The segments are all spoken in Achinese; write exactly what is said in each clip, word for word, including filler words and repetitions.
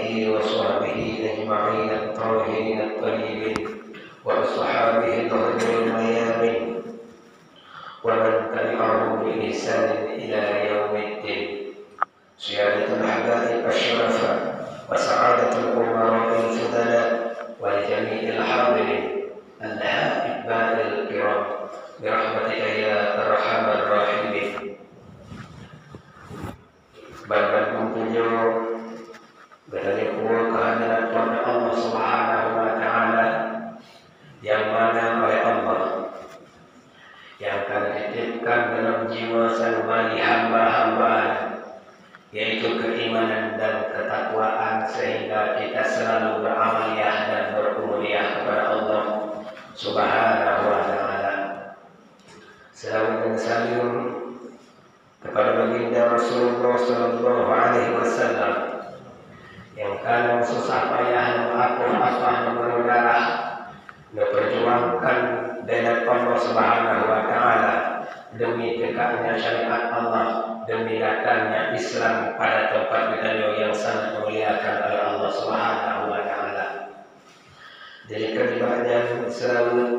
وصحبه أجمعين الطاهرين الطيبين وأصحابه الغر الميامين ومن تبعهم بإحسان إلى يوم الدين. سيادة الحبائب الشرفاء وسعادة الأمراء الفضلاء ولجميع الحاضرين الأحباء الكرام برحمتك يا أرحم الراحمين. Banmandum pujoe geutanyoe keuhadirat keupada Allah Subhanahu wa Taala, nyang mana oleh Allah nyang ka geutitipkan dalam jiwa sanubari hamba-hamba, yaitu keimanan dan ketakwaan, sehingga kita selalu beramaliah dan berubudiyah kepada Allah Subhanahu wa Taala. Selawat dan salam kepada Baginda Rasulullah sallallahu alaihi wasallam, nyang ka lom susah payah, lom apoh apah, lom darah, neuperjuangkan dayat Allah Subhanahu wa Taala demi tegaknya syariat Allah, demi datangnya Islam pada tempat geutanyoe nyang sangat dimuliakan oleh Allah Subhanahu wa Taala. Jadi, keulibat nyan seulaweuet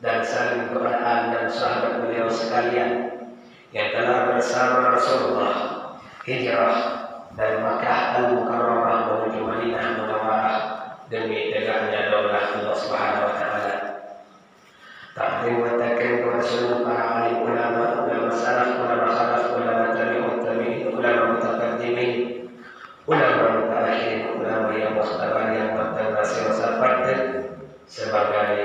dan salam kepada ahli dan sahabat beliau sekalian yang telah bersama Rasulullah hijrah dari Makkah Al-Mukarramah menuju Madinah Munawwarah demi tegaknya daulah Allah Subhanahu wa Taala. Takdim wa takrim kepada seluruh para alim ulama, ulama salaf, ulama khalaf, ulama tabi'ut tabi'in, ulama mutaqaddimin, ulama mutaakhirin, ulama yang mukhtabar, yang bertengah sirasa patut sebagai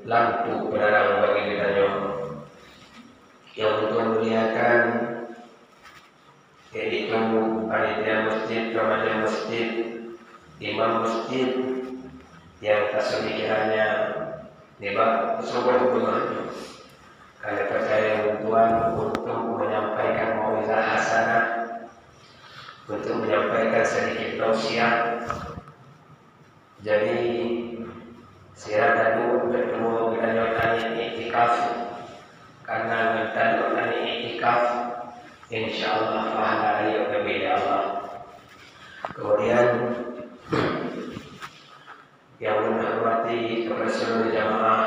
lampu penerang bagi geutanyoe. Yang untuk muliakan, yaitu panitia masjid, remaja masjid, imam masjid, yang ka seuleusoe kiranya nibak suboh beungoh nyoe ka neupercaya lé Tuhan untuk menyampaikan mauizah hasanah, untuk menyampaikan sedikit tausiah. Jadi, sira taduek beutôi geutanyoe tanyoe iktikaf, karena ngon taduek tanyoe iktikaf, insya Allah pahala rayeuk leubeh lé Allah. Kemudian, yang ulôn hormati kepada seluruh jamaah,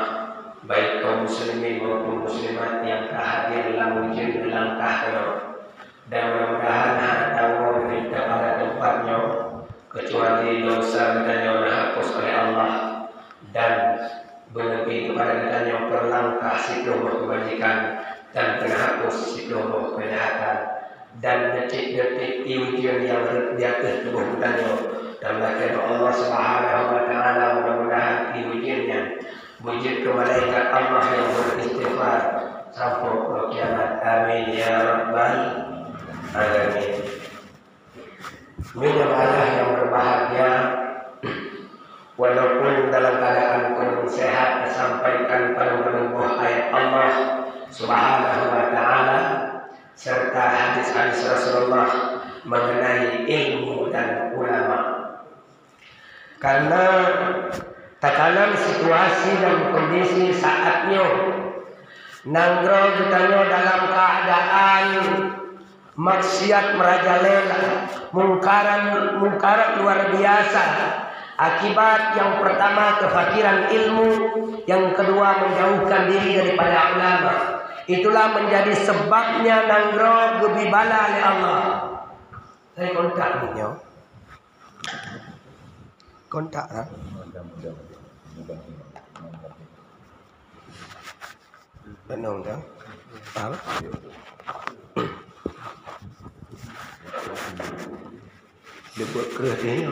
baik kaum muslimin maupun muslimat nyang ka hadir lam ujeuen meulangkah keunoe. Dan mudah-mudahan hana tangoe dari pada tempat nyoe, kecuali dosa geutanyoe neuhapus oleh Allah, dan beuneubi kepada geutanyoe peulangkah siploh boh keubajikan dan peuhapus siploh boh keujahatan, dan detik-detik ié ujeuen nyang rhot di ateueh tuboh geutanyoe, dan lakée Allah Subhanahu wa Taala, mudah-mudahan ié ujeuen nyan beujeuet keu malaikat Allah nyang beristighfar sampoe uroe kiamat. Amin ya rabbal alamin. Jamaah yang berbahagia, walaupun dalam keadaan kurang sehat, sampaikan padum-padum boh ayat Allah Subhanahu wa Taala serta hadis-hadis Rasulullah mengenai ilmu dan ulama. Karena takalon situasi dan kondisi saat nyoe, nanggroe geutanyoe dalam keadaan maksiat merajalela, mungkaran, mungkarat luar biasa. Akibat yang pertama kefakiran ilmu, yang kedua menjauhkan diri daripada ulama. Itulah menjadi sebabnya nanggroe geubi bala lé Allah. Saya kontak ni nyoe. Kontak lah. Tenang dah. Apa? Dia buat kerah dia.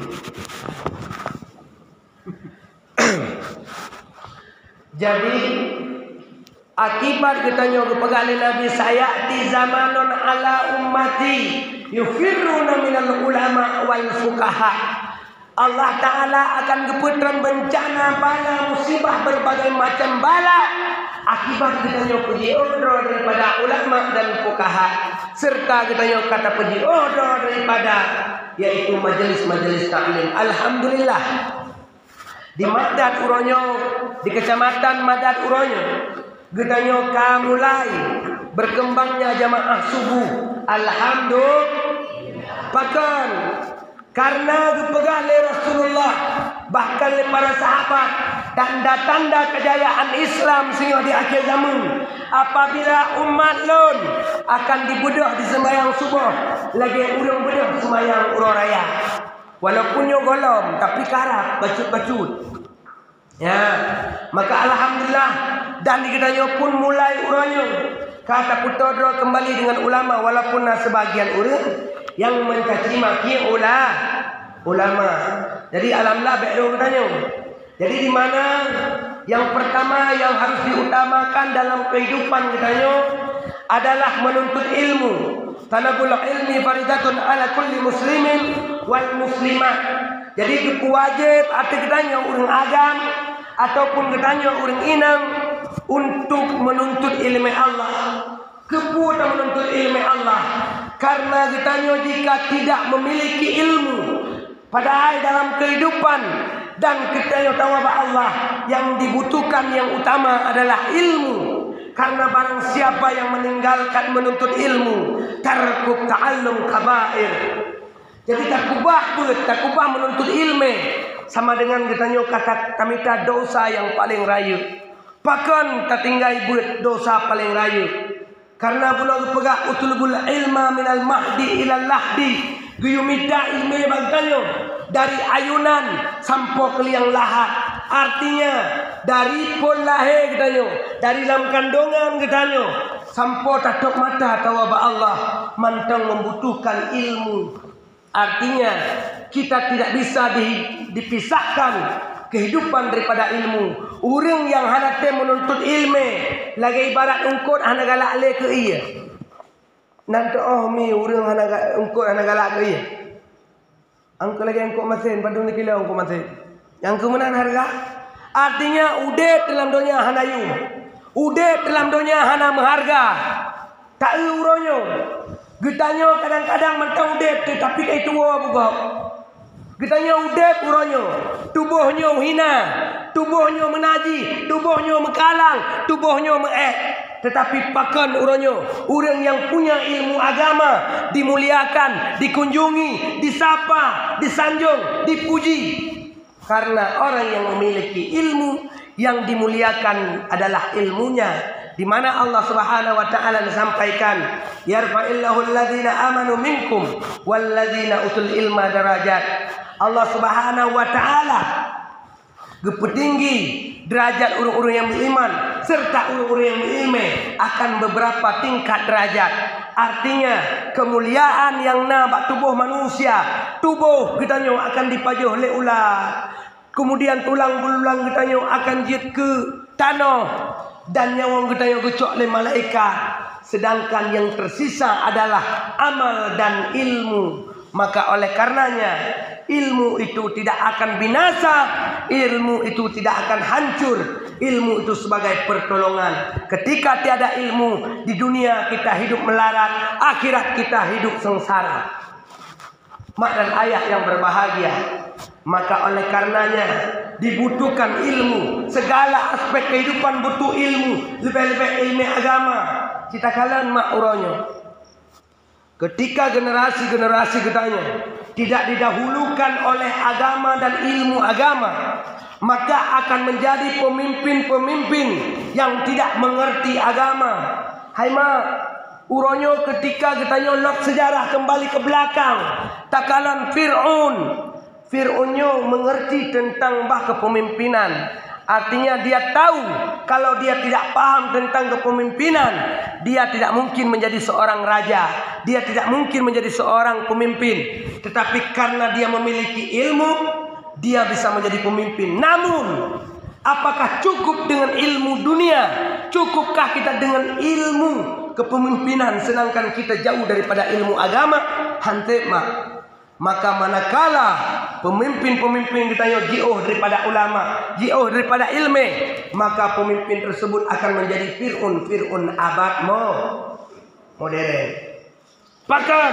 Jadi, akibat geutanyoe geupeugah lé Nabi, "Sayati zamanun ala ummati yufirruna minal ulama wal fuqaha." Allah Taala akan geupeutron beuncana, bala, musibah, berbagai macam bala akibat geutanyoe peujiôh droe daripada ulama dan fuqaha, serta geutanyoe ka tapeujiôh droe daripada, yaitu majelis-majelis taklim. Alhamdulillah. Di Madat uroe nyoe, di Kecamatan Madat uroe nyoe, geutanyoe ka mulai berkembangnya jamaah subuh. Alhamdulillah. Pakon Karena geupeugah lé Rasulullah, bahkan lé para sahabat, tanda-tanda kejayaan Islam singoh di akhé zameuem, apabila umat lôn akan dibeudôh di seumayang suboh lagée ureuëng beudôh seumayang uroe raya. Walaupun nyoe gohlom, tapi karab bacut-bacut. Ya, maka alhamdulillah, dan di geutanyoe pun mulai uroe nyoe ka tapeutoe droe keumbali deungon ulama, walaupun na seubagian ureuëng nyang mencaci maki ula-, ulama. Jadi alhamdulillah, bék droe geutanyoe. Jadi di mana yang pertama yang harus diutamakan dalam kehidupan geutanyoe adalah menuntut ilmu. Thalabul ilmi faridatun ala kulli muslimin wal muslimah. Jadi, geupeuwajéb ateueh geutanyoe ureuëng agam ataupun geutanyoe ureuëng inong untuk menuntut iéleumé Allah. Keupeue tameununtut iéleumé Allah? Karena geutanyoe jika tidak memiliki ilmu, padahai dalam kehidupan dan geutanyoe tawa bak Allah, yang dibutuhkan yang utama adalah ilmu. Karena barang siapa yang meninggalkan menuntut ilmu, tarkut ta'allum kabair. Jadi, takubah beuet, takubah menuntut iéleumé, sama dengan geutanyoe ka ta-, tamita dosa nyang paleng rayeuk. Pakon tatinggai beuet dosa paleng rayeuk? Karena bunoe geupeugah, "Utlubul ilma minal mahdi ilal lahdi." Geuyue mita iéleumé bak geutanyoe dari ayunan sampoe keu liang lahat. Artinya, dari phon lahé geutanyoe, dari lam kandongan geutanyoe, sampoe tatôp mata tawa bak Allah, mantong membutuhkan ilmu. Artinya, kita tidak bisa di-, dipisahkan kehidupan daripada ilmu. Ureuëng nyang hana tem menuntut iéleumé, lagée ibarat eungkot hana galak lé keu ié. Nan teuôh mi ureuëng hana ga-, eungkot hana galak keu ié. Eungkot lagée eungkot masén, padum kilo eungkot masén. Nyang keu meunan hareuga? Artinya, udeb dalam donya hana yum. Udeb dalam donya hana meuhareuga. Ta-eu uroe nyoe, geutanyoe kadang-kadang mantong udeb, teutapi ka tuwoe bubok. Geutanyoe udeb uroe nyoe, tuboh nyoe hina, tuboh nyoe meunaji, tuboh nyoe meukalang, tuboh nyoe meuék. Teutapi pakon uroe nyoe, ureuëng nyang punya ilmu agama dimuliakan, dikunjungi, disapa, disanjong, dipuji. Karena orang yang memiliki ilmu, yang dimuliakan adalah ilmunya. Di mana Allah Subhanahu wa Ta'ala menyampaikan, "Yarfa'illahu alladhina amanu minkum walladhina utul ilma darajat." Allah Subhanahu wa Ta'ala geupeutinggi derajat ureuëng-ureuëng nyang beriman serta ureuëng-ureuëng nyang berilmé akan beberapa tingkat derajat. Artinya, kemuliaan nyang na bak tuboh manusia, tuboh geutanyoe akan dipajoh lé ulat. Kemudian tulang beululang geutanyoe akan jeuet keu tanoh dan nyawöng geutanyoe geucok lé malaikat. Sedangkan yang tersisa adalah amal dan ilmu. Maka oleh karenanya, ilmu itu tidak akan binasa, ilmu itu tidak akan hancur, ilmu itu sebagai pertolongan. Ketika tiada ilmu, di dunia kita hidup melarat, akhirat kita hidup sengsara. Mak dan ayah yang berbahagia, maka oleh karenanya dibutuhkan ilmu. Segala aspek kehidupan butuh ilmu, lebih-lebih ilmu agama. Cita kalian mak uroe nyoe. Ketika generasi-generasi geutanyoe tidak didahulukan oleh agama dan ilmu agama, maka akan menjadi pemimpin-pemimpin yang tidak mengerti agama. Hai mak, uroe nyoe ketika geutanyoe lok sejarah kembali ke belakang, takalon Fir'aun. Fir'aun nyoe mengerti tentang bah kepemimpinan. Artinya dia tahu kalau dia tidak paham tentang kepemimpinan, dia tidak mungkin menjadi seorang raja. Dia tidak mungkin menjadi seorang pemimpin. Tetapi karena dia memiliki ilmu, dia bisa menjadi pemimpin. Namun, apakah cukup dengan ilmu dunia? Cukupkah kita dengan ilmu kepemimpinan sedangkan kita jauh daripada ilmu agama? Hante mak. Maka manakala pemimpin-pemimpin geutanyoe jiôh daripada ulama, jiôh daripada ilmu, maka pemimpin tersebut akan menjadi Fir'aun, Fir'aun abad mo-, modern. Bahkan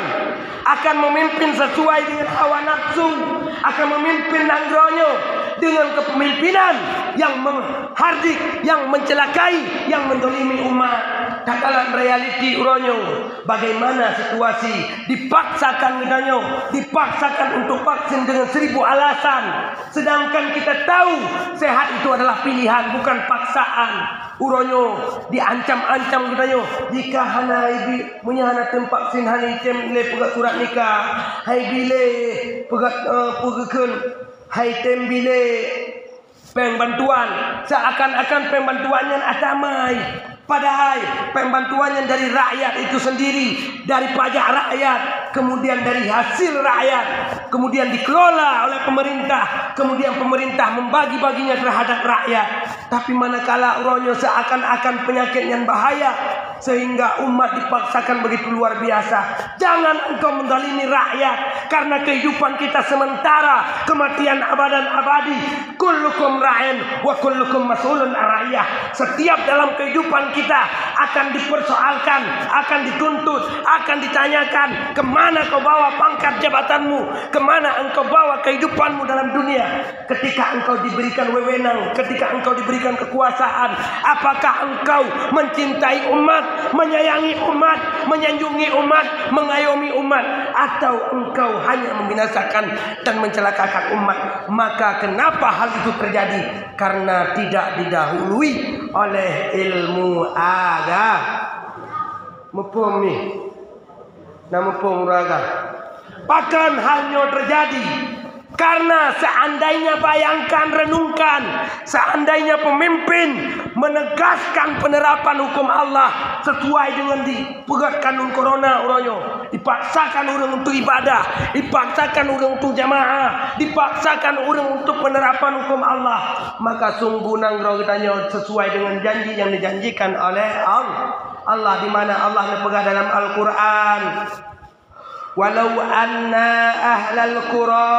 akan memimpin sesuai dengan hawa nafsu, akan memimpin nanggroe nyoe dengan kepemimpinan yang menghardik, yang mencelakai, yang mendolimi umat. Takalon realiti uroe nyoe, bagaimana situasi, dipaksakan geutanyoe, dipaksakan untuk vaksin dengan seribu alasan. Sedangkan kita tahu sehat itu adalah pilihan, bukan paksaan. Uroe nyoe diancam-ancam geutanyoe, jika hana ibi, meunyo hana tem vaksin, hana item lé peugah surat nikah, hai bilé peugah, eh, peugah kheun, hai tem bilé péng bantuan, seakan-akan péng bantuan nyan atamai. Padahai péng bantuan nyan dari rakyat itu sendiri, dari pajak rakyat, kemudian dari hasil rakyat, kemudian dikelola oleh pemerintah, kemudian pemerintah membagi-baginya terhadap rakyat. Tapi manakala uroe nyoe seakan-akan penyakit nyan bahaya, sehingga umat dipaksakan begitu luar biasa. Jangan engkau menzalimi rakyat, karena kehidupan kita sementara, kematian abadan abadi. Kullukum ra'in wa kullukum mas'ulun an ra'iyah. Setiap dalam kehidupan kita akan dipersoalkan, akan dituntut, akan ditanyakan, kemana kau bawa pangkat jabatanmu, kemana engkau bawa kehidupanmu dalam dunia. Ketika engkau diberikan wewenang, ketika engkau diberikan kekuasaan, apakah engkau mencintai umat, menyayangi umat, menyanjungi umat, mengayomi umat, atau engkau hanya membinasakan dan mencelakakan umat? Maka kenapa hal itu terjadi? Karena tidak didahului oleh ilmu agama. Muphom ni? Na muphom, ureueng agam? Pakon hal nyoe teujadi? Karena seandainya, bayangkan, renungkan, seandainya pemimpin menegaskan penerapan hukum Allah sesuai dengan dipeugét kanun corona uroe nyoe, dipaksakan ureueng untuk ibadah, dipaksakan ureueng untuk jamaah, dipaksakan ureueng untuk penerapan hukum Allah, maka sungguh nanggroe geutanyoe sesuai dengan janji yang dijanjikan oleh Allah. Allah, di mana Allah neupeugah dalam Al-Quran, "Walau anna ahlal qura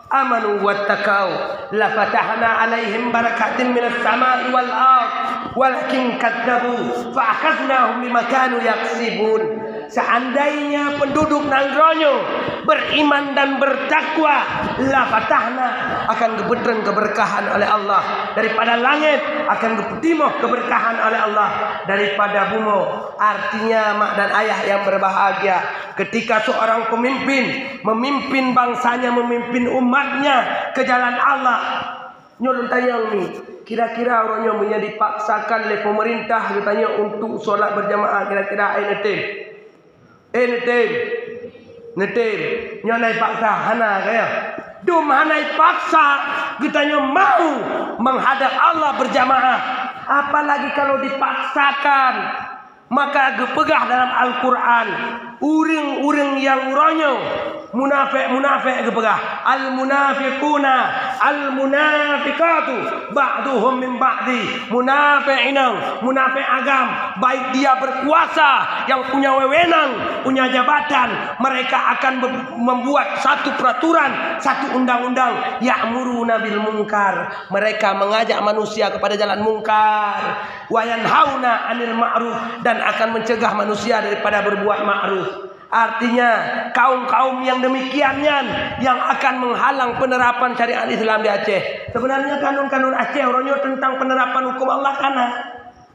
amanu wattaqau, lafatahna 'alaihim barakatim minas sama'i wal ard, walakin kadzabu, fa akhadnahum bima kanu yaksibun." Seandainya penduduk nanggroe nyoe beriman dan bertakwa, lafatahna, akan geubeutrön keberkahan oleh Allah daripada langét, akan geupeutimöh keberkahan oleh Allah daripada bumoe. Artinya, mak dan ayah yang berbahagia, ketika seorang pemimpin memimpin bangsanya, memimpin umatnya ke jalan Allah, nyoe lôn tanyong ni, kira-kira uroe nyoe meunyo dipaksakan lé pemerintah geutanyoe untuk sholat berjamaah, kira-kira ai neutem? Eh, neutem? Neutem. Nyoe na ipaksa, hana kaya. Dum hana ipaksa, geutanyoe mau menghadap Allah berjamaah. Apalagi kalau dipaksakan. Maka geupeugah dalam Al-Quran, ureueng-ureueng nyang uroe nyoe munafék-munafék geupeugah, "Al-munafiquna, al-munafiqatu, ba'duhum min ba'di." Munafék inong, munafék agam, baik dia berkuasa, yang punya wewenang, punya jabatan, mereka akan be-, membuat satu peraturan, satu undang-undang, "Ya'muruna bil munkar." Mereka mengajak manusia kepada jalan mungkar. "Wa yanhauna 'anil ma'ruf," dan akan mencegah manusia daripada berbuat ma'ruf. Artinya, kaum-kaum yang demikian nyan yang akan menghalang penerapan syariat Islam di Aceh. Sebenarnya kanun-kanun Aceh uroe nyoe tentang penerapan hukum Allah ka na.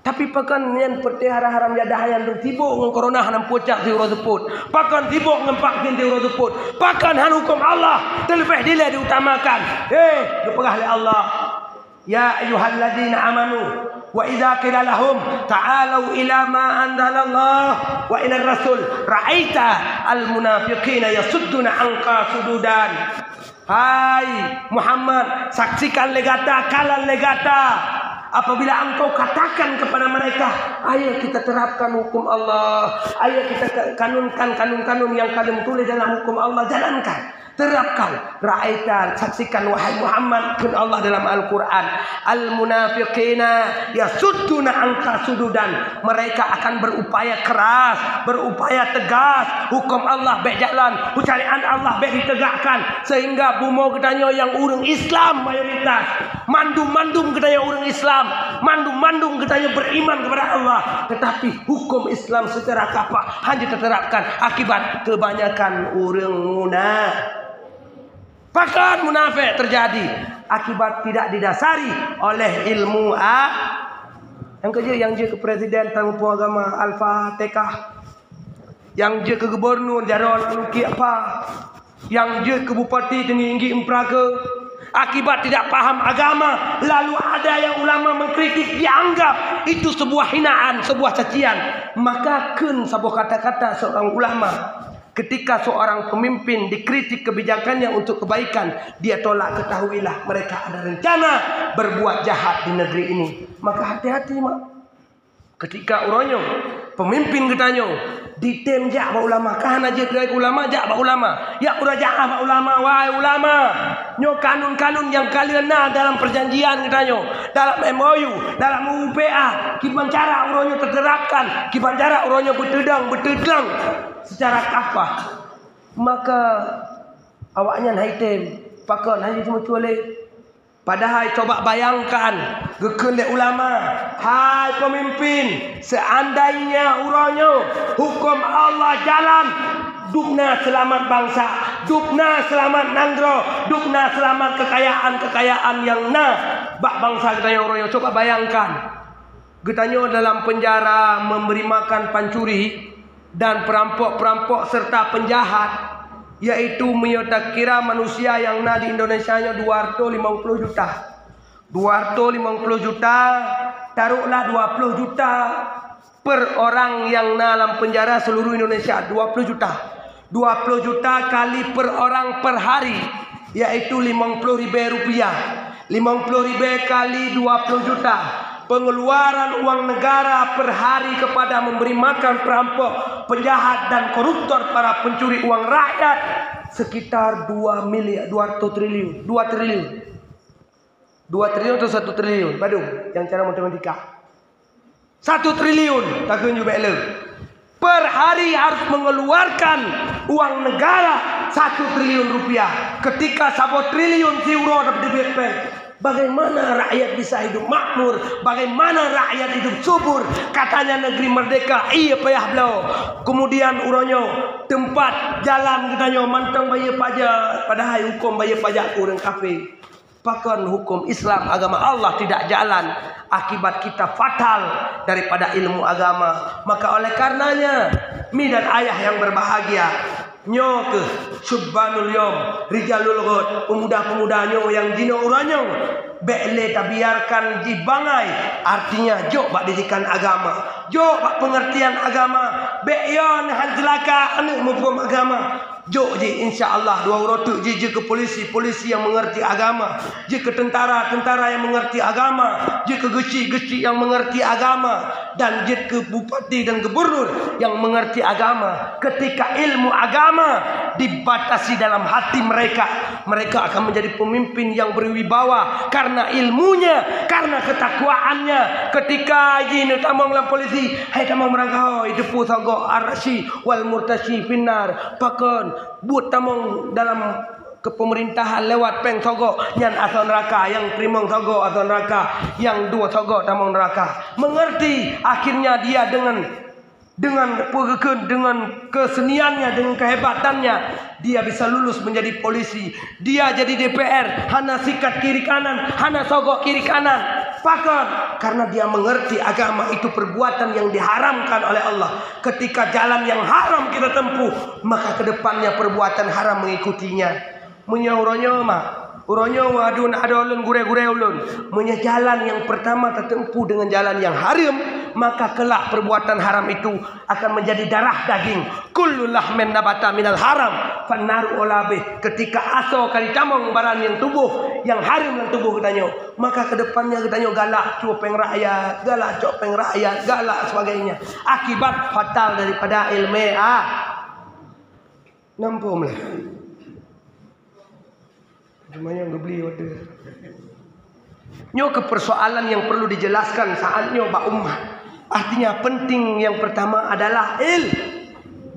Tapi pakon nyan peureté haram-haram jadah nyan sibok ngon corona hana pucak siuroe seupôt. Pakon sibok ngon vaksin siuroe seupôt. Pakon han hukum Allah teuleubeh dilée diutamakan. Hé, geupeugah lé Allah, "Ya ayyuhalladzina amanu, wa idza qila lahum ta'alau ila ma anzalallah wa ilar rasul, ra'aital munafiqina yasudduna anka sududan." Hai Muhammad, saksikan lé gata, kalon lé gata, apabila engkau katakan kepada mereka, "Ayo kita terapkan hukum Allah, ayo kita ka-, kanunkan kanun-kanun yang ka lheueh tuléh dalam hukum Allah, jalankan." Terapkan, ra'aita, saksikan, wahai Muhammad, kheun Allah dalam Al-Quran, "Al-munafiqina yasudduna anka sududan." Mereka akan berupaya keras, berupaya tegas, hukum Allah bék jalan, syariat Allah bék ditegakkan, sehingga bumoe geutanyoe nyang ureueng Islam mayoritas, mandum-mandum geutanyoe ureueng Islam, mandum-mandum geutanyoe beriman kepada Allah, tetapi hukum Islam secara kapah hana diterapkan akibat kebanyakan ureueng muna-, Pakon munafék teujadi? Akibat tidak didasari oleh ilmu a-, Nyang keujeuet nyang jeuet keu presiden tan muphom agama, Al-Fatihah. Nyang jeuet keu gubernur, jaroe lam kiek pha. Nyang jeuet keu bupati, teungieng-inggik meuprake. Akibat tidak paham agama, lalu ada yang ulama mengkritik, dianggap itu sebuah hinaan, sebuah cacian. Maka kheun saboh kata-kata seorang ulama. Ketika seorang pemimpin dikritik kebijakannya untuk kebaikan, dia tolak, ketahuilah mereka ada rencana berbuat jahat di negeri ini. Maka hati-hati, mak. Ketika uroe nyoe, pemimpin geutanyoe ditem jak bak ulama, ka hana jeuet keu ulama, jak bak ulama. Ya, uroe jak bak ulama, wahai ulama, nyoe kanun-kanun nyang ka lheueh na dalam perjanjian geutanyoe, dalam M O U, dalam U U P A, kiban cara uroe nyoe teuterapkan, kiban cara uroe nyoe beuteudong, beuteudong secara kafah. Maka awaknyan hai tem, pakon hai teumeucue lé. Padahai coba bayangkan, geukheun lé ulama, hai pemimpin, seandainya uroe nyoe huköm Allah jalan, dubna seulamat bansa, dubna seulamat nanggroe, dubna seulamat keukayaan-keukayaan nyang na bak bansa geutanyoe uroe nyoe. Coba bayangkan, geutanyoe dalam penjara memberi makan pancuri dan perampok-perampok serta penjahat, yaitu meunyoe takira manusia nyang na di Indonesia nyoe dua ratus lima puluh juta. Dua ratus lima puluh juta, taruhlah dua puluh juta per orang nyang na lam penjara seluruh Indonesia, dua puluh juta. Dua puluh juta kali per orang per hari, yaitu limong puluh ribèe rupiah. Limong puluh ribèe kali dua puluh juta. Pengeluaran uang negara per hari kepada memberi makan perampok, penjahat, dan koruptor, para pencuri uang rakyat sekitar dua miliar, dua ratus triliun, dua triliun. Dua triliun atau satu triliun? Padum nyang cara matematika? Satu triliun, takheun ju bèk le. Per hari harus mengeluarkan uang negara satu triliun rupiah. Ketika saboh triliun siuroe dap-, deubiet péng, bagaimana rakyat bisa hidup makmur? Bagaimana rakyat hidup subur? Katanya negeri merdeka, iya payah bloe. Kemudian uroe nyoe teumpat jalan geutanyoe mantong bayeue pajak, padahai huköm bayeue pajak keu ureueng kafé. Pakon huköm Islam, agama Allah tidak jalan akibat kita fatal daripada ilmu agama. Maka oleh karenanya, mi dan ayah yang berbahagia, nyoe keuh syubbanul yaum, rijalul ghad, pemuda-pemuda nyoe nyang jinoe uroe nyoe, bèk lé tabiarkan jih bangai, artinya jok bak didikan agama, jok bak pengertian agama, bèk yo neuhan seulaka aneuk muphom agama. Jok jih, insya Allah, dua uroe teuk jih jeuet keu polisi, polisi nyang mengerti agama, jeuet keu tentara, tentara nyang mengerti agama, jeuet keu geuchik, geuchik nyang mengerti agama, dan jeuet keu bupati dan gubernur nyang mengerti agama. Ketika ilmu agama dibatasi dalam hati mereka, mereka akan menjadi pemimpin yang berwibawa karena ilmunya, karena ketakwaannya. Ketika jih neutamong lam polisi, hai tamong meurangkaho, jiteupeue sogok, ar-rashi wal murtashi finnar. Pakon buet tamong dalam kepemerintahan lewat péng sogok, nyan asoe neuraka, nyang teurimong sogok asoe neuraka, nyang dua sogok tamong neuraka. Mengerti, akhirnya dia dengan, dengan peue geukheun, dengan keseniannya, dengan kehebatannya, dia bisa lulus menjadi polisi. Dia jadi D P R, hana sikat kiri kanan, hana sogok kiri kanan. Pakon? Karena dia mengerti agama itu perbuatan yang diharamkan oleh Allah. Ketika jalan yang haram kita tempuh, maka ke depannya perbuatan haram mengikutinya. Meunyoe uroe nyoe, mak, uroe nyoe, waduh, na adoe ulôn, gurèe-gurèe ulôn. Meunyoe jalan yang pertama tatempuh dengan jalan yang haram, maka kelak perbuatan haram itu akan menjadi darah daging. Kullu lahmin nabata minal haram, fannaru aula bih. Ketika asoe ka jitamong baran nyang tuboh, nyang haram lam tuboh geutanyoe, maka ke depannya geutanyoe galak cue péng rakyat, galak cok péng rakyat, galak sebagainya. Akibat fatal daripada ileumèe, ah. Nampung lah. Cuma nyang geubeli order. Nyoe keuh persoalan yang perlu dijelaskan saat nyoe bak umat. Artinya penting yang pertama adalah il-,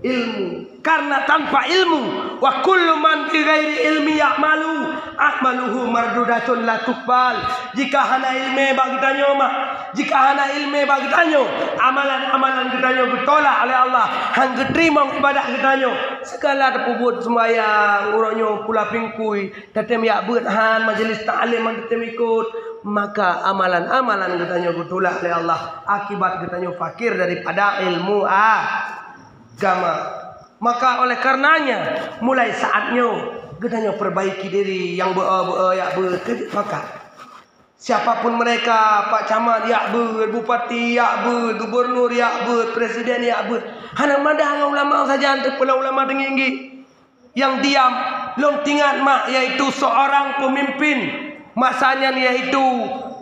ilmu. Karena tanpa ilmu, wa kullu man bi ghairi ilmi ya'malu, amaluhu mardudatun la tuqbal. Jika hana ileumèe bak geutanyoe, mak, jika hana ileumèe bak geutanyoe, amalan-amalan geutanyoe geutolak oleh Allah, han geuteurimong ibadat geutanyoe. Segala tapeubuet seumbahyang, uroe nyoe pula pingkui, tatem jak beuet han, majelis taklim han tatem ikot, Maka amalan-amalan geutanyoe geutulak lé Allah akibat geutanyoe fakir daripada ilmu agama. Maka oleh karenanya, mulai saat nyoe geutanyoe perbaiki diri, nyang beu-, beu-, yak beuet keu pakat. Siapapun mereka, Pak Camat yak beuet, Bupati yak beuet, Gubernur yak beuet, Presiden yak beuet. Hana madah ngon ulama sajan, teupeula ulama teunggi-tinggi. Nyang diam, lôn teuingat mak, yaitu seorang pemimpin masa nyan, yaitu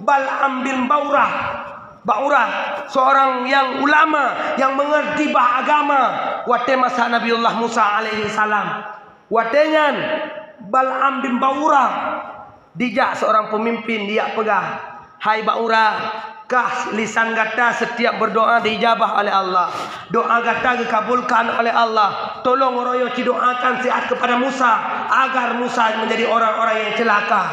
Bal'am bin Ba'urah. Ba'urah, seorang yang ulama yang mengerti bah agama watée masa Nabiullah Musa alaihi salam. Watée nyan Bal'am bin Ba'urah dijak seorang pemimpin, dijak peugah, "Hai Ba'urah, kah lisan gata setiap berdoa diijabah oleh Allah. Doa gata geukabulkan oleh Allah. Tolong uroe nyoe ci doakan siat kepada Musa, agar Musa menjadi orang-orang yang celaka."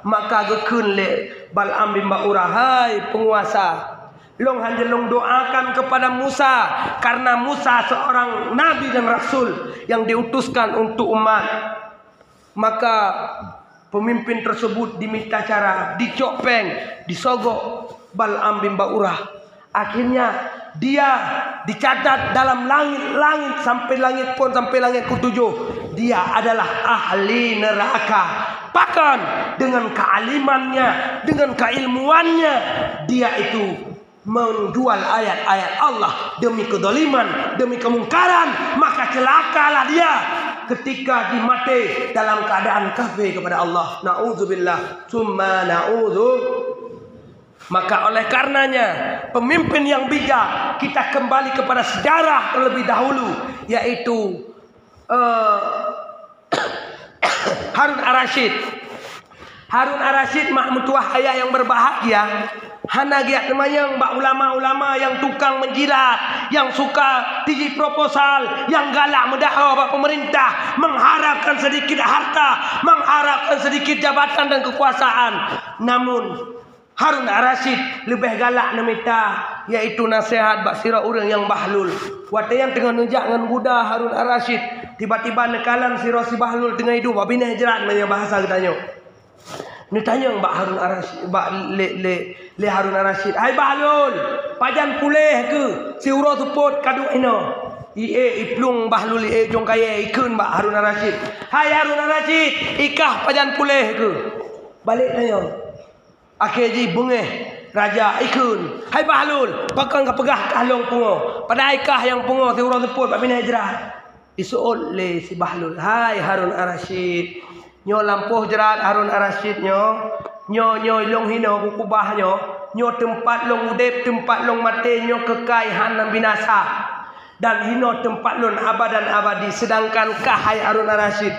Maka geukheun lé Bal'am bin Ba'urah, "Hai penguasa, lôn hana lôn doakan kepada Musa, karena Musa seorang nabi dan rasul yang diutuskan untuk umat." Maka pemimpin tersebut diminta cara, dicok péng, disogok Bal'am bin Ba'urah. Akhirnya dia dicatat dalam langit-langit, sampai langit pon, sampai langit ketujuh. Dia adalah ahli neraka. Pakon? Dengan kealimannya, dengan keilmuannya, dia itu menjual ayat-ayat Allah demi kezaliman, demi kemungkaran, maka celakalah dia ketika dia mati dalam keadaan kafir kepada Allah. Na'udzubillah, tsumma na'udzu. Maka oleh karenanya, pemimpin yang bijak, kita kembali kepada sejarah terlebih dahulu, yaitu, eh, Harun Ar-Rasyid. Harun Ar-Rasyid mak meutuwah ayah yang berbahagia, hana geujak teumanyong bak ulama-ulama yang tukang menjilat, yang suka tiji proposal, yang galak meudakwah bak pemerintah, mengharapkan sedikit harta, mengharapkan sedikit jabatan dan kekuasaan. Namun, Harun Ar-Rasyid leubeh galak neumita, yaitu naseuhat bak sidroe ureuëng nyang bahlul. Watée nyan teungoh neujak ngon guda Harun Ar-Rasyid, tiba-tiba neukalon sidroe si bahlul teungoh iduek bak binéh jrat, meunyoe bahasa geutanyoe. Neutanyong bak Harun Ar-Rasyid, bak lé, lé, lé Harun Ar-Rasyid, "Hai bahlul, pajan puléh keuh, siuroe seupôt ka duek inoe." Ié iplueng bahlul, ié ujong kayée, ikheun bak Harun Ar-Rasyid, "Hai Harun Ar-Rasyid, ikah pajan puléh keuh?" Balek tanyong. Akhé jih beungéh raja ikheun, "Hai bahlul, pakon kapeugah kah lôn pungoe, padahai kah nyang pungoe siuroe seupôt bak binéh jrat?" Iseuôt lé si bahlul, "Hai Harun Ar-Rasyid, nyoe lampôh jrat Harun Ar-Rasyid nyoe, nyoe, nyoe lôn hinoe kukubah nyoe, nyoe teumpat lôn udeb, teumpat lôn maté, nyoe keukai hana binasa. Dan hinoe teumpat lôn abadan abadi, seudangkan kah hai Harun Ar-Rasyid,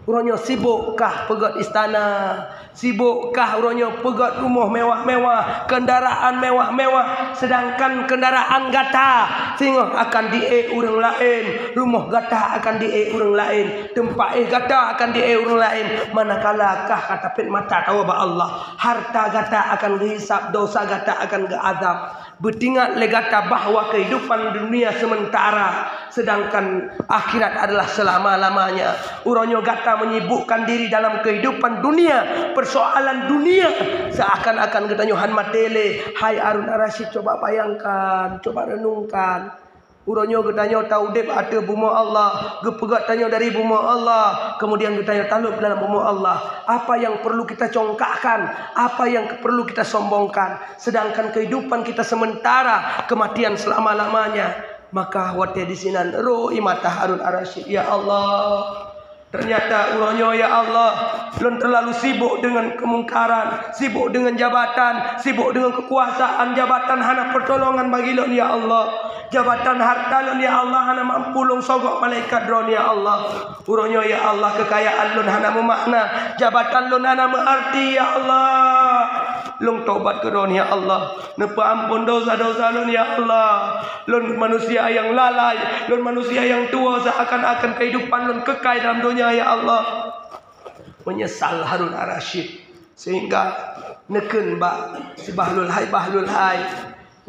uroe nyoe sibok kah peugét istana, sibok kah uroe nyoe peugét rumoh mewah-mewah, kendaraan mewah-mewah, seudangkan kendaraan gata singoh akan diék ureuëng laén, rumoh gata akan diék ureuëng laén, teumpat éh gata akan diék ureuëng laén, manakala kah ka tapét mata tawoe bak Allah, harta gata akan geuhisab, dosa gata akan geuazab." Beutingat lé gata bahwa kehidupan dunia sementara, sedangkan akhirat adalah selama-lamanya. Uroe nyoe gata menyibukkan diri dalam kehidupan dunia, persoalan dunia, seakan-akan geutanyoe han maté lé. Hai Harun Ar-Rasyid, coba bayangkan, coba renungkan. Uroe nyoe geutanyoe taudeb ateueh bumoe Allah, geupeugét tanyoe dari bumoe Allah, kemudian geutanyoe talop dalam bumoe Allah. Apa yang perlu kita congkakkan? Apa yang perlu kita sombongkan? Sedangkan kehidupan kita sementara, kematian selama-lamanya. Maka watée disinan roh i mata Harun Ar-Rasyid, "Ya Allah, ternyata uroe nyoe, ya Allah, lôn terlalu sibok dengan kemungkaran, sibok dengan jabatan, sibok dengan kekuasaan. Jabatan hana pertolongan bagi lôn, ya Allah. Jabatan harta lôn, ya Allah, hana mampu lôn sogok malaikat Droe, ya Allah. Uroe nyoe, ya Allah, keukayaan lôn hana meumakna, jabatan lôn hana meuarti, ya Allah. Lôn tobat keu Droe, ya Allah. Neupeuamphon dosa-dosa lôn, ya Allah. Lôn manusia nyang lalai, lôn manusia nyang tuwoe, seakan-akan kehidupan lôn keukai dalam donya, ya Allah." Meunyeusal Harun Ar-Rasyid, sehingga neukheun bak si Bahlul, "Hai Bahlul hai,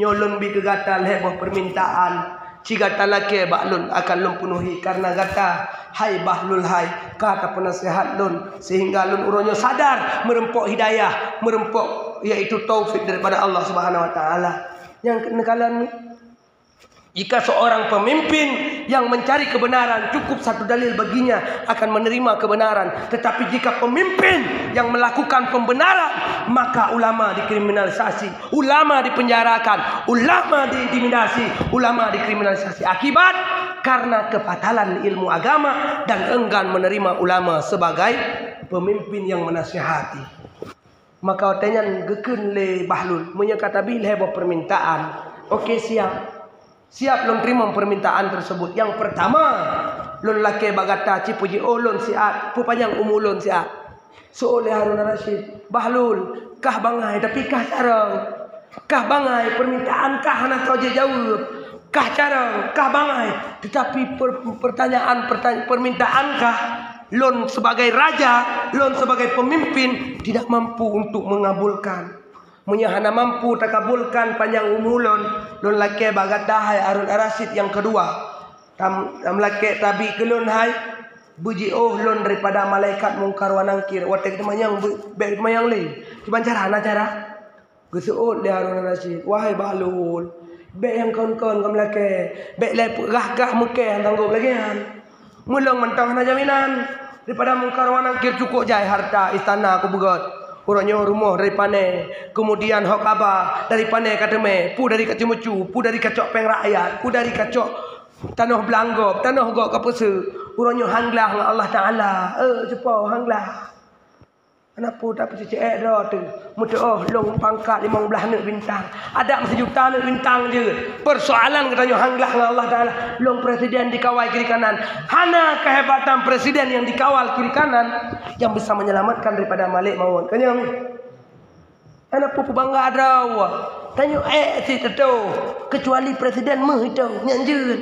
nyoe lôn bi keu gata lhée boh peumintaan. Ci gata lakée bak lôn, akan lôn peunuhi. Kareuna gata, hai Bahlul hai, ka tapeunaseuhat lôn, sehingga lôn uroe nyoe sadar meureumpok hidayah, meureumpok yaitu taufik daripada Allah Subhanahu wa Taala. Nyang keuneuk kalon, jika seorang pemimpin yang mencari kebenaran, cukup satu dalil baginya akan menerima kebenaran. Tetapi jika pemimpin yang melakukan pembenaran, maka ulama dikriminalisasi, ulama dipenjarakan, ulama diintimidasi, ulama dikriminalisasi. Akibat karena kebatalan ilmu agama dan enggan menerima ulama sebagai pemimpin yang menasihati. Maka watée nyan geukheun lé Bahlul, "Meunyoe ka tabi lhée boh permintaan, oke, siap. Siap lôn teurimong permintaan tersebut. Nyang pertama, lôn lakée bak gata ci peujiôh lôn siat, peupanyang umu lôn siat." Seuôt lé Harun Rasyid, "Bahlul, kah bangai, tapi kah carông. Kah bangai, permintaan kah hana tau jijaweueb. Kah carông, kah bangai. Tetapi per-, pertanyaan, pertanya-, permintaan kah, lôn sebagai raja, lôn sebagai pemimpin tidak mampu untuk mengabulkan. Meunyoe hana mampu takabulkan panyang umu lôn, lôn lakée bak gata hai Harun Rasyid nyang keudua. Tam-, tam lakée tabi keu lôn hai, beujiôh lôn daripada malaikat Mungkar wa Nakir." Watée geuteumanyong, beu-, bék geuteumanyong lé. Kiban cara, na cara? Geuseuôt lé Harun Rasyid, "Wahai Bahlul, bék nyang kon-kon gam lakée, bék lé peugah-gah meuké nyang tanggôb lagée nyan. Meulông mantong hana jaminan. Daripada Mungkar wa Nakir cukôp jai harta istana kubeugét. Uroe nyoe rumoh dari pané, keumudian hok haba dari pané ka teumé, peue dari ka ceumeucue, peue dari ka cok péng rakyat, peue dari ka cok tanoh blang gob, tanoh gob ka peuseuk. Uroe nyoe han glah ngon Allah Taala. Eh, cupo han glah." Hana peue, tapi ceuceuék droe teuh. Meuteuôh lôn pangkat limong blaih neuk bintang. Adak meusijuta neuk bintang jeuet. Persoalan geutanyoe han glah ngon Allah Taala. Lôn presiden dikawal kiri kanan. Hana kehebatan presiden nyang dikawal kiri kanan nyang bisa menyelamatkan daripada malek mawöt. Ka nyan. Hana peue peubangga droe. Tanyoe ék cit teuh. Kecuali presiden meuh itu nyang jeuet.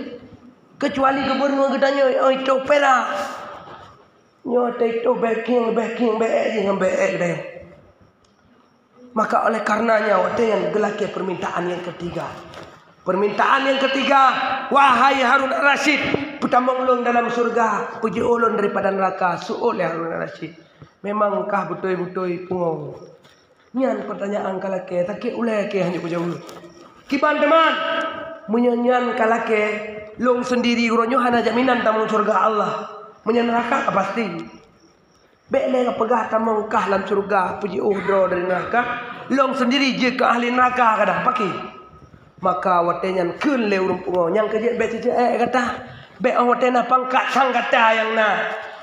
Kecuali gubernur geutanyoe, oh, itu perak. Nyoe teuh itu backing, backing, backing, backing deh. Maka oleh karenanya, watée nyan geulakée permintaan yang ketiga. Permintaan yang ketiga, "Wahai Harun Rasyid, peutamong lôn dalam syurga, peujiôh lôn daripada neraka." Seuôt lé Harun Rasyid, "Memang kah beutôi-beutôi pungo?" Nyan pertanyaan ka lakée, sakét ulée kée hana kujaweueb. Kiban teuma, meunyoe nyan ka lakée, lôn sendiri uroe nyoe hana jaminan tamong syurga Allah. Meunyoe neraka ka pasti. Bék lé kapeugah tamong kah lam syurga, peujiôh droe dari neraka. Lôn sendiri jeuet keu ahli neraka kadang paké. Maka watée nyan kheun lé ureuëng pungo, "Nyang keu jeuet bék ceuceuék gata. Bék óh watée na pangkat sang gata nyang na.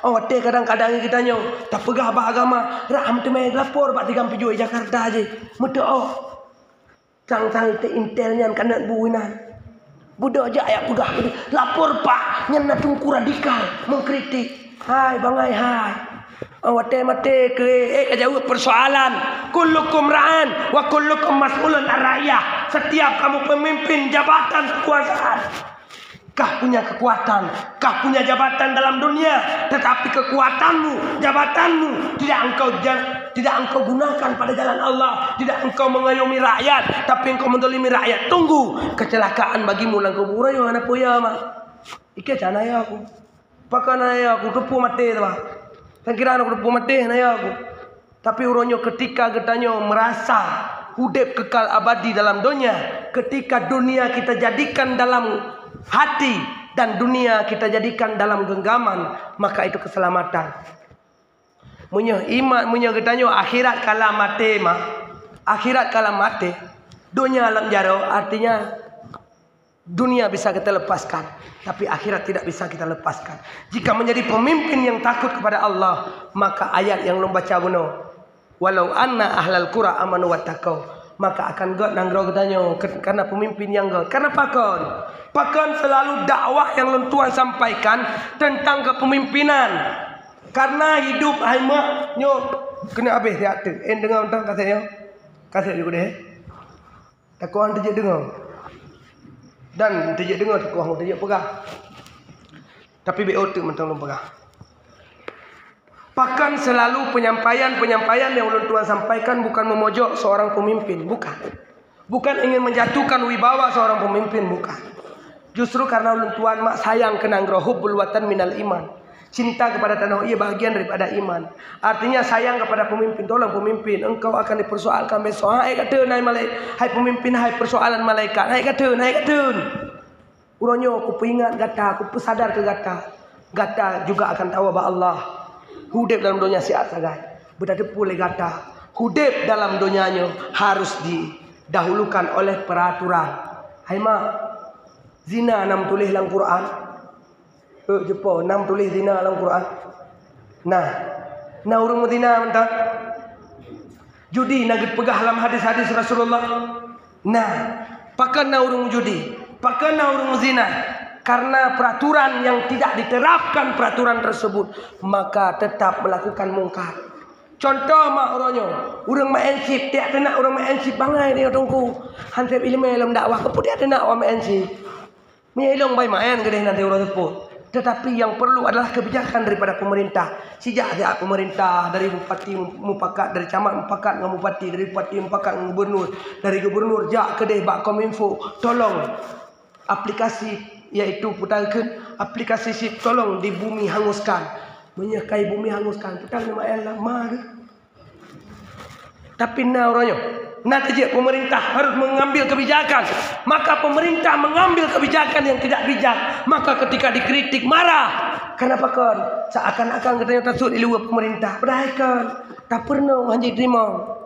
Óh watée kadang-kadang geutanyoe tapeugah bak agama, rak meuteumé lapor bak tigam peujuéh Jakarta jih. Meuteuôh. Sang-sang teu intel nyan ka neuk bu inan. Budok jak jak peugah, lapor pak, nyan na teungku radikal, mengkritik. Hai bangai hai." Watée maté keu, eh, ka jaweueb persoalan. "Kullukum ra'an wa kullukum mas'ulun an ra'iyah." Setiap kamu pemimpin jabatan kekuasaan, kah punya kekuatan, kah punya jabatan dalam dunia, tetapi kekuatanmu, jabatanmu tidak engkau ja-, tidak engkau gunakan pada jalan Allah, tidak engkau mengayomi rakyat, tapi engkau mendolimi rakyat. Tunggu kecelakaan bagimu dalam kubur. Ayo, anak puya, mak. Ike cana ya aku. Pakon na yôh, kuteupeue maté teuh bah. Tan kira na kuteupeue maté na yôh aku. Tapi uroe nyoe, ketika geutanyoe merasa udeb kekal abadi dalam donya, ketika dunia kita jadikan dalam hati dan dunia kita jadikan dalam genggaman, maka itu keselamatan. Meunyoe iman, meunyoe geutanyoe akhirat ka lam até mah, akhirat ka lam até, donya lam jaroe, artinya dunia bisa kita lepaskan, tapi akhirat tidak bisa kita lepaskan. Jika menjadi pemimpin yang takut kepada Allah, maka ayat yang lôn baca bunoe, "Walau anna ahlal qura amanu wattaqau," maka akan gét nanggroe geutanyoe ke-, karena pemimpin nyang gét. Karena pakon? Pakon selalu dakwah yang lôn tuan sampaikan tentang kepemimpinan? Karena hidup hai mak nyoe keuneuk habéh siat teuk. En deungoe teuh kasét nyoe. Kasét jih udeh. Takoh han teujeuet deungoe. Dan teujeuet deungoe, takoh han teujeuet peugah. Tapi bék ôt teuk mantong lôn peugah. Pakon selalu penyampaian-penyampaian yang ulôn tuan sampaikan bukan memojok seorang pemimpin, bukan. Bukan ingin menjatuhkan wibawa seorang pemimpin, bukan. Justru karena ulôn tuan mak sayang keu nanggroe, hubbul watan minal iman. Cinta kepada tanoh ié bahagian daripada iman. Artinya sayang kepada pemimpin. Tolong pemimpin, engkau akan dipersoalkan besok. Hai kata hai malaikat, hai pemimpin, hai persoalan malaikat. Hai kata, hai kata. Uroe nyoe kupeuingat gata, kupeusadar keu gata. Gata juga akan tawoe bak Allah. Udeb dalam donya siat sagai. Beutateupeue lé gata. Udeb dalam donya nyoe harus didahulukan oleh peraturan. Hai mak, zina na meutuléh lam Quran? Eh, jeupo, na meutuléh zina lam Quran? Nah, na ureuëng meuzina mantong? Judi na geupeugah lam hadis-hadis Rasulullah? Nah, pakon na ureuëng judi? Pakon na ureuëng meuzina? Karena peraturan yang tidak diterapkan peraturan tersebut, maka tetap melakukan mungkar. Contoh mak uroe nyoe, ureuëng maén chip, tiak teunak ureuëng maén chip bangai nyoe teungku. Hanseb ileumé lom dakwah, keupeue tiak teunak ureuëng maén chip? Meunyoe ilong bai maén keudeh nanti uroe seupôt. Tetapi yang perlu adalah kebijakan daripada pemerintah. Sijak-jak pemerintah, dari bupati mupakat, dari camat mupakat ngon bupati, dari bupati mupakat ngon gubernur, dari gubernur jak keudeh bak Kominfo, tolong aplikasi, yaitu peutareukheun aplikasi chip tolong di bumi hanguskan. Meunyoe kai bumi hanguskan, peutang nama Allah ma deh. Tapi na uroe nyoe, na teujeuet pemerintah harus mengambil kebijakan. Maka pemerintah mengambil kebijakan yang tidak bijak. Maka ketika dikritik, marah. Kenapa kon? Seakan-akan geutanyoe tasut di luwa pemerintah. Padahai kon, tapeurunoe hana jiteurimong.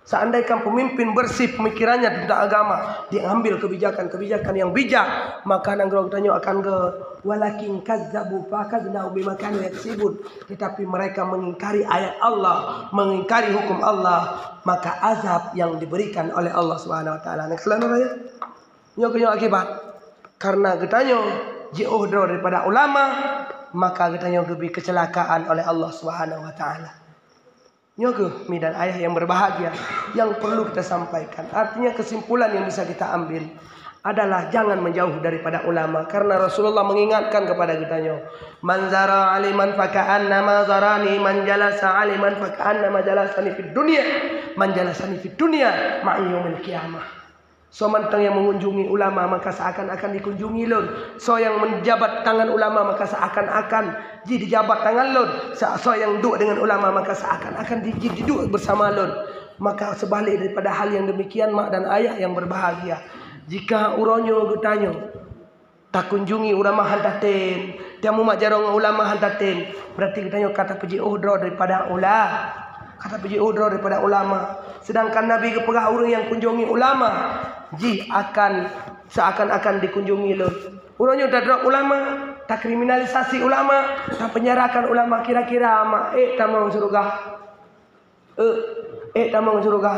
Seandaikan pemimpin bersih pemikirannya tentang agama, dia ambil kebijakan-kebijakan yang bijak, maka nanggroe geutanyoe akan ge-, walakin kazzabu fa akhadnahum bima kanu yaksibun. Tetapi mereka mengingkari ayat Allah, mengingkari hukum Allah, maka azab yang diberikan oleh Allah Subhanahu wa Taala. Nah, kalau nuraya, nyoe keuh nyoe akibat. Karena geutanyoe jiôh droe daripada ulama, maka geutanyoe geubri kecelakaan oleh Allah Subhanahu wa Taala. Nyoe keuh mi dan ayah yang berbahagia, yang perlu kita sampaikan. Artinya, kesimpulan yang bisa kita ambil adalah jangan menjauh daripada ulama, karena Rasulullah mengingatkan kepada geutanyoe, "Man zara aliman faka'annama zarani, man jalasa aliman faka'annama jalasani fid dunya, man jalasani fid dunya ma'i yaumil qiyamah." Soe mantong nyang mengunjungi ulama, maka seakan-akan dikunjungi lôn. Soe nyang menjabat tangan ulama, maka seakan-akan jih dijabat tangan lôn. Sa-, soe nyang duek dengan ulama, maka seakan-akan di-, jih diduek bersama lôn. Maka seubalik daripada hal yang demikian, mak dan ayah yang berbahagia, jika uroe nyoe geutanyoe takunjungi ulama han tatem, tamumat jaroe ngon ulama han tatem, berarti geutanyoe ka tapeujiôh droe daripada ula-, ka tapeujiôh droe daripada ulama. Sedangkan Nabi geupeugah, ureuëng nyang kunjungi ulama, jih akan seakan-akan dikunjungi lôn. Uroe nyoe tadrop ulama, takriminalisasi ulama, tapeunjarakan ulama, kira-kira mak ék tamong syeuruga? Eh, ék tamong syeuruga?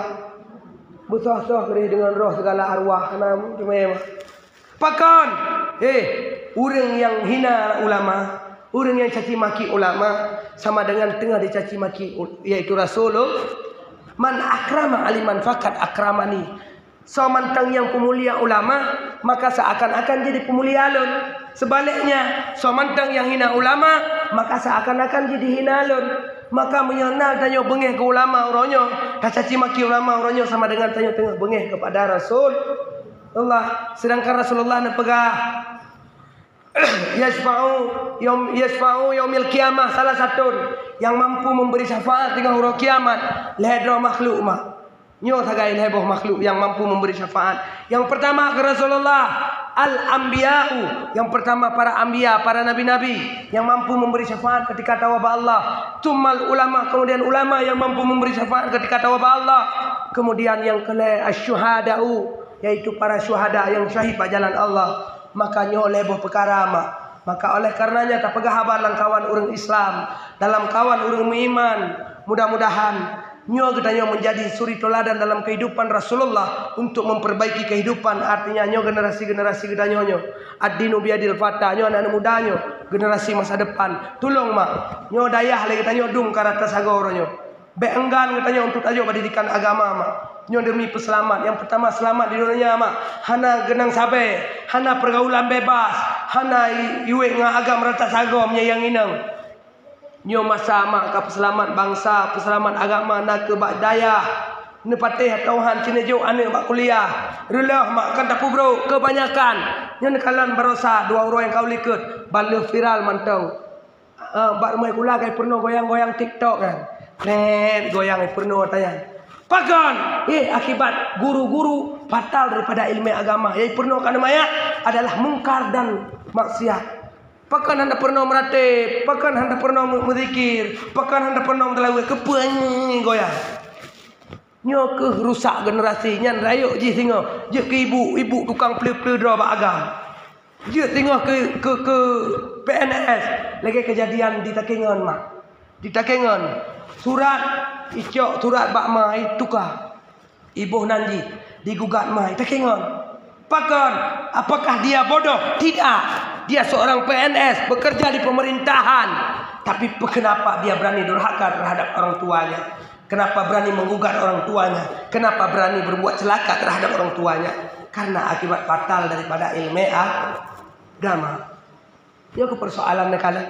Beusoh-soh keudeh deungon roh sigala arwah, hana meuteumé mah. Pakon? Heh, ureuëng nyang hina ulama, ureuëng nyang caci maki ulama, sama dengan teungoh dicaci maki u-, yaitu Rasulullah. "Man akrama aliman fakat akramani." Soe mantong nyang peumulia ulama, maka seakan-akan jadi peumulia lôn. Sebaliknya, soe mantong nyang hina ulama, maka seakan-akan jadi hina lôn. Maka meunyoe na tanyoe beungéh keu ulama uroe nyoe, tacaci maki ulama uroe nyoe, sama dengan tanyoe teungoh beungéh kepada Rasulullah. Sedangkan Rasulullah neupeugah, "Yasfa'u yaum, yasfa'u yaumil qiyamah salasatun." Yang mampu memberi syafaat teungoh uroe kiamat, lhée droe makhluk mak. Nyoe sagai lhée boh makhluk yang mampu memberi syafaat. Yang pertama, kata Rasulullah, al-anbiya'u. Yang pertama, para anbiya, para nabi-nabi yang mampu memberi syafaat ketika tawoe bak Allah. Tsummal ulama, kemudian ulama yang mampu memberi syafaat ketika tawoe bak Allah. Kemudian yang keulhée, asy-syuhada'u, yaitu para syuhada yang syahid bak jalan Allah. Maka nyoe lhée boh peukara mak. Maka oleh karenanya tapeugah haba lam kawan ureuëng Islam, dalam kawan ureuëng meuiman. Mudah-mudahan nyoe geutanyoe menjadi suri teladan dalam kehidupan Rasulullah untuk memperbaiki kehidupan. Artinya nyoe generasi-generasi geutanyoe nyoe. Ad-dinu biyadil fata, nyoe anak-anak muda nyoe, generasi masa depan. Tulông mak, nyoe dayah lé geutanyoe dum ka rata sagoe uroe nyoe. Bék enggan geutanyoe untuk tajok pendidikan agama mak. Nyoe demi peuseulamat. Nyang peutama seulamat di donya mak, hana geunang sabe, hana pergaulan bebas, hana i-, iwet ngon agam rata sagoe meunyoe nyang inong. Nyoe masa mak ka peuseulamat bansa, peuseulamat agama na keu bak dayah. Neupatéh Tuhan sineujok aneuëk bak kuliah. Reuloh mak kan tapeubrok keubanyakan. Nyoe neukalon barosa dua uroe nyang ka u likot, ban lheueh viral mantong. Ah, bak rumoh sikula ka peurunoe goyang-goyang TikTok nyan. Nyan, goyang peurunoe ata nyan. Pakon? Eh, akibat guru-guru batal daripada ileumèe agama. Nyang peurunoe keu aneuk manyak adalah mungkar dan maksiat. Pakon hana peurunoe meuratéb, pakon hana peurunoe meu-, meuzikir, pakon hana peurunoe meuteulaweuet, keupeue goyang. Nyoe keuh rusak generasi nyan, rayeuk jih singoh jeuet keu ibu, ibu tukang peuleueh-peuleueh droe bak agam. Jeuet singoh keu, keu, keu P N S, lagèe keujadian di Takengon, mak. Di Takengon, surat, icok surat bak ma, ituka. Iboh nan jih, digugat ma, i Takengon. Pakon? Apakah dia bodoh? Tidak. Dia seorang P N S, bekerja di pemerintahan. Tapi pe-, kenapa dia berani durhaka terhadap orang tuanya? Kenapa berani menggugat orang tuanya? Kenapa berani berbuat celaka terhadap orang tuanya? Karena akibat fatal daripada ileumèe agama. Nyoe keuh peusoalan neukalon.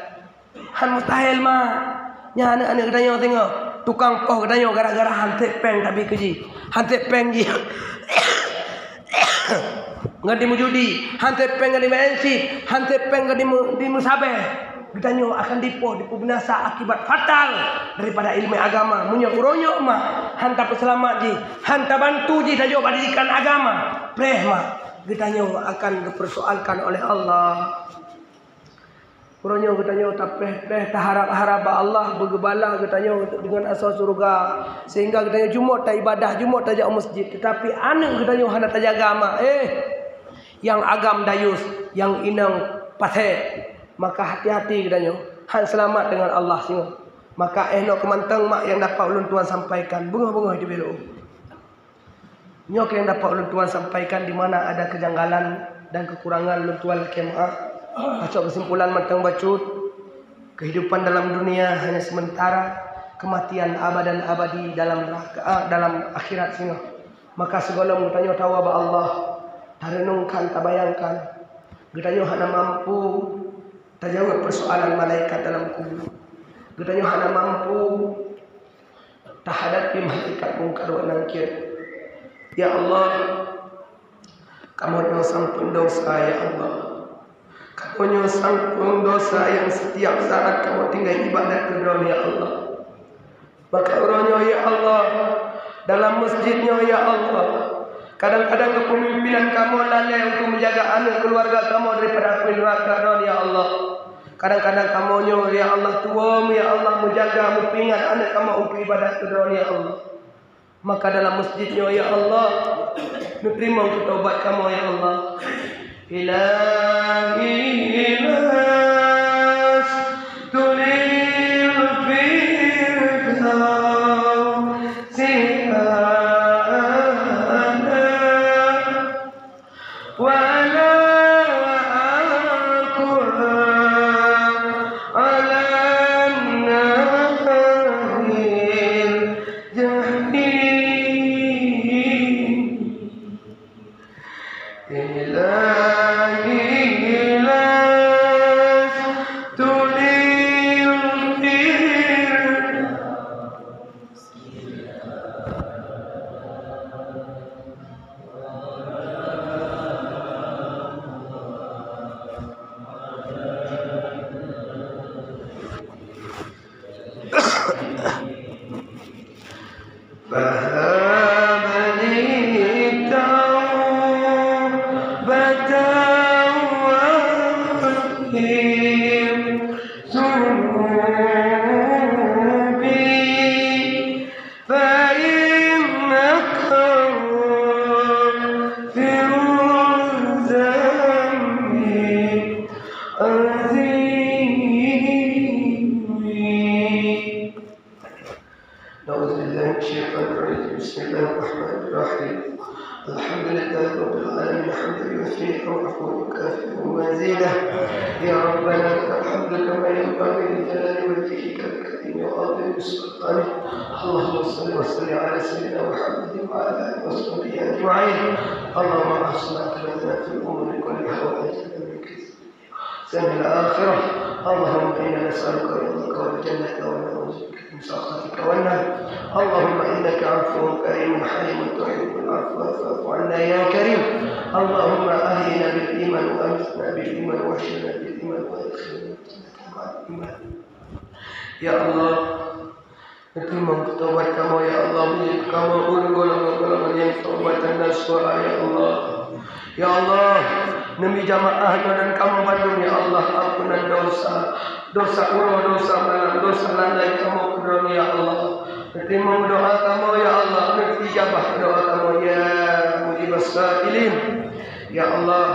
Han mustahil, mak. Nyan aneuk-aneuk geutanyoe singoh, tukang poh geutanyoe gara-gara han sép péng tabi keu jih. Han sép péng jih ngon jimeujudi, han sép péng ngon jimaén chip, han sép péng ngon jimeu-, jimeusabèh. Geutanyoe akan dipoh, dipeubinasa akibat fatal daripada ileumèe agama. Meunyoe uroe nyoe, mak, han tapeuseulamat jih, han tabantu jih tajok bak didikan agama, preh, mak, geutanyoe akan geupeusoalkan oleh Allah. Uroe nyoe geutanyoe tapreh-preh, taharab-harab bak Allah beugeubala geutanyoe deungon asoe syeuruga, sehingga geutanyoe jumôt taibadah, jumôt tajak u meuseujid, teutapi aneuk geutanyoe hana tajaga, mak. Eh, nyang agam dayus, nyang inong pasék, maka hati-hati geutanyoe, han seulamat deungon Allah singoh. Maka eh noe keuh mantong, mak, nyang dapat ulôn tuan sampaikan, beungoh-beungoh teubiet lôn. Nyoe keuh nyang dapat ulôn tuan sampaikan, di mana ada kejanggalan dan kekurangan, ulôn tuan lakèe meu'ah. Bacut keusimpulan mantong bacut, kehidupan dalam dunia hanya sementara, kematian abadan abadi dalam neraka, ah, dalam akhirat singoh. Maka sigohlom geutanyoe tawoe bak Allah, tareunungkan, tabayangkan, geutanyoe hana mampu tajaweueb peusoalan malaikat dalam kubur. Geutanyoe hana mampu tahadapi malaikat Mungkar wa Nakir. Ya Allah, kamoe nyoe sampeueng dosa, ya Allah. Kamoe nyoe sampeueng dosa nyang setiap saat kamoe tinggai ibadat keu Droeneuh, ya Allah. Maka uroe nyoe, ya Allah, dalam meuseujid nyoe, ya Allah, kadang-kadang keupeumimpinan kamoe lalè untuk menjaga aneuk keuluwarga kamoe daripada apui neuraka Droeneuh, ya Allah. Kadang-kadang kamoe nyoe, ya Allah, tuwoe, ya Allah, meujaga, meupeuingat aneuk kamoe untuk ibadat keu Droeneuh, ya Allah. Maka dalam meuseujid nyoe, ya Allah, neuteurimong taubat kamoe, ya Allah. Ilahi, lastu lil firdausi a'la. ولا أقوى على النار الجحيم. إلهي لست للفردوس فهب لي توبة وأطهر ذنوبي فإنك غافر الذنب عظيم. أعوذ بالله من الشيطان الرجيم. بسم الله الرحمن الرحيم. الحمد لله رب العالمين، حمدا يوافي نعمه ويكافئ مزيده. يا ربنا لك الحمد كما ينبغي لجلال وجهك الكريم وعظيم سلطانك. اللهم صل وسلم على سيدنا محمد وعلى آله وصحبه أجمعين. اللهم أحسن عاقبتنا في الأمور كلها وأجرنا من خزي الدنيا وعذاب الآخرة. اللهم إنا نسألك رضاك والجنة ونعوذ بك من سخطك والنار. اللهم إنك عفو كريم حليم تحب العفو فاعف عنا يا كريم. اللهم أحينا بالإيمان وأمتنا بالإيمان واحشرنا بالإيمان وأدخلنا الجنة مع Ya Allah, neuteurimong taubat kamoe, ya Allah, meunyoe kamoe ureuëng golongan-golongan nyang taubat dan nasuha, ya Allah. Ya Allah, neumi jamaah nyoe dan kamoe bandum, ya Allah, ampunan dosa, dosa uroe, dosa malam, dosa lalai kamoe keudroe, ya Allah. Neuteurimong doa kamoe, ya Allah, neuijabah doa kamoe, ya Mujibas Sailin. Ya Allah,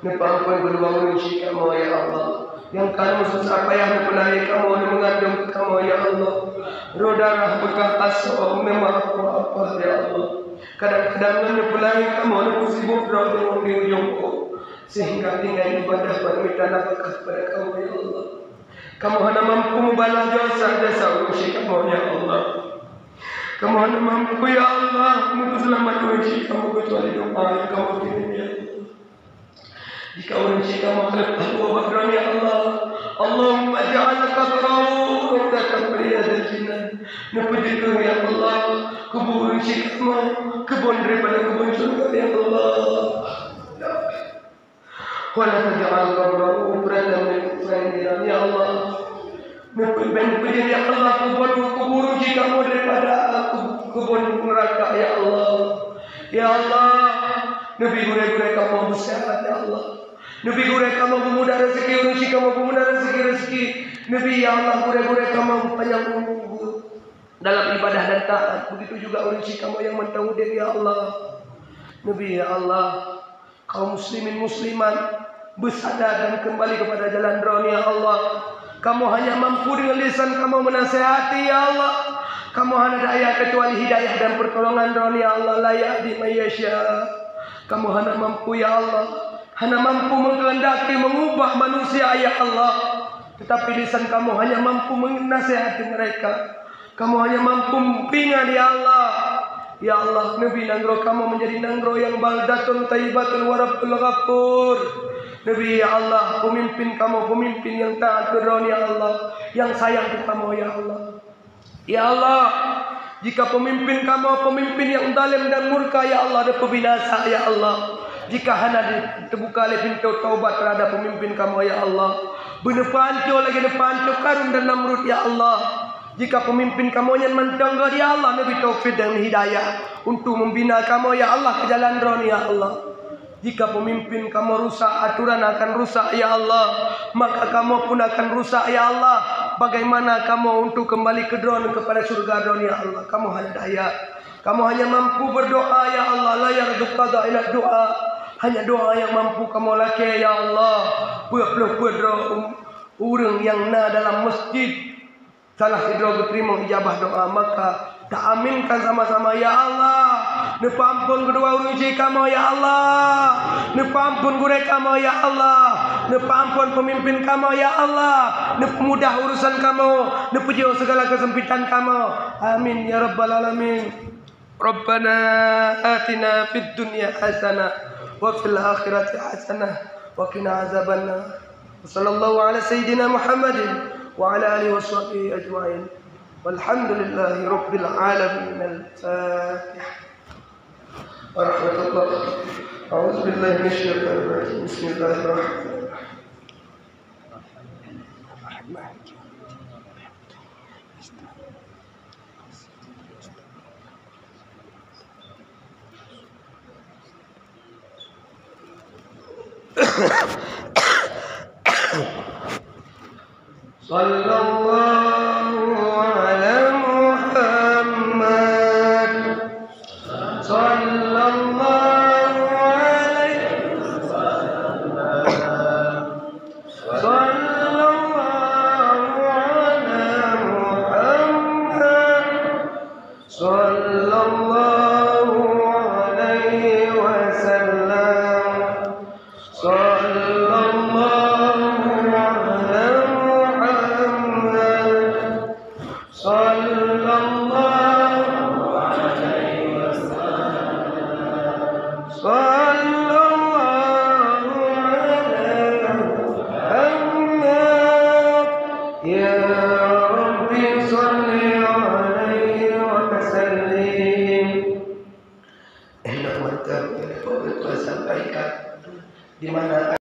neupeuamphon keudua ureuëng syik kamoe, ya Allah. Nyang ka neususah payah neupeulahé kamoe, neumeungandong kamoe, ya Allah. Roh darah beukah asoe, memang apa-apa, ya Allah. Kadang-kadang ngon neupeulahé kamoe, neupeusibok droe deungon di ujong uroe, sehingga tinggai ibadah ban mita nafakah kepada kamoe, ya Allah. Kamoe hana mampu meubalah jasa-jasa ureuëng syik kamoe, ya Allah. Kamoe hana mampu, ya Allah, meupeuseulamat ureuëng syik kamoe keucuali doa nyang kamoe kirim, ya Allah. Jika ureuëng syik kamoe ka leupah dua bak droe, ya Allah, Allahumma ja'al qabrahu rawdatan min riyadil jinan. Neupeujeuet keuh, ya Allah, kubu ureuëng syik kamoe keubon daripada keubon syurga, ya Allah. Wa la taj'al qabrahu hufratan min hufarin nar, ya Allah. Neupeuben peujeuet, ya Allah, kubu, kubu ureuëng syik kamoe daripada keubon neuraka, ya Allah. Ya Allah, neubi gurée-gurée kamoe beuseuhat, ya Allah. Neubi gurée kamoe beumudah rezeki, ureuëng syik kamoe beumudah rezeki, rezeki. Neubi, ya Allah, gurée-gurée kamoe panyang umu dalam ibadah dan taat. Begitu juga ureuëng syik kamoe nyang mantong udeb, ya Allah. Neubi, ya Allah, kaum muslimin muslimat, beusadar dan kembali kepada jalan Droe, ya Allah. Kamoe hanya mampu dengan lisan kamoe menasihati, ya Allah. Kamoe hana daya kecuali hidayah dan pertolongan Droe, ya Allah. La yahdi man yasya. Kamoe hana mampu, ya Allah. Hana mampu mengkehendaki mengubah manusia, ya Allah. Tetapi lisan kamoe hanya mampu menasihati mereka. Kamoe hanya mampu meupeungan, ya Allah. Ya Allah, neubi nanggroe kamoe menjadi nanggroe nyang baldatun thayyibatun wa rabbun ghafur. Neubi, ya Allah, peumimpin kamoe peumimpin nyang taat keu Droe, ya Allah, nyang sayang keu kamoe, ya Allah. Ya Allah, jika peumimpin kamoe peumimpin nyang zalem dan murka, ya Allah, neupeubinasa, ya Allah. Jika hana di-, teubuka lé pintoe taubat terhadap peumimpin kamoe, ya Allah, beuneupancô lagée neupeuancô Karun dan Namrud, ya Allah. Jika peumimpin kamoe nyan mantong gét, ya Allah, neubi taufik dan hidayah untuk membina kamoe, ya Allah, keu jalan Droe, ya Allah. Jika peumimpin kamoe rusak, aturan akan rusak, ya Allah, maka kamoe pun akan rusak, ya Allah. Bagaimana kamoe untuk kembali keu Droe, kepada syurga Droe, ya Allah? Kamoe hana daya. Kamoe hanya mampu berdoa, ya Allah, la yaruddu qada illa doa. Hanya doa nyang mampu kamoe lakée, ya Allah. Peuet ploh peuet droe ureuëng nyang na dalam masjid, salah sidroe geuteurimong ijabah doa, maka taaminkan sama-sama, ya Allah. Neupeuamphon keudua ureuëng syik kamoe, ya Allah. Neupeuamphon gurée kamoe, ya Allah. Neupeuamphon peumimpin kamoe, ya Allah. Neupeumudah urusan kamoe, neupeujeuet segala kesempitan kamoe. Amin, ya rabbal alamin. Rabbana atina fid dunya hasanah wa fil akhirati hasanah wa qina azabannar. Wa sallallahu ala sayyidina Muhammadin wa ala alihi wa sahbihi ajma'in. Walhamdulillahi rabbil alamin. Al-Fatihah. Warahmatullah. A'udzu billahi minasyaitonir rajim. Bismillahirrahmanirrahim. Sallallahu ala Muhammad. Sallallahu alaihi wasallam. Sallallahu ala Muhammad. Sallallahu alaihi wasallam. Sallallahu ala Muhammad. Sallallahu alaihi wasallam. Sallallahu ala Muhammad. Ya Rabbi, salli alaihi wa sallim. Enak mantap, ya, Bapak Ketua sampaikan di mana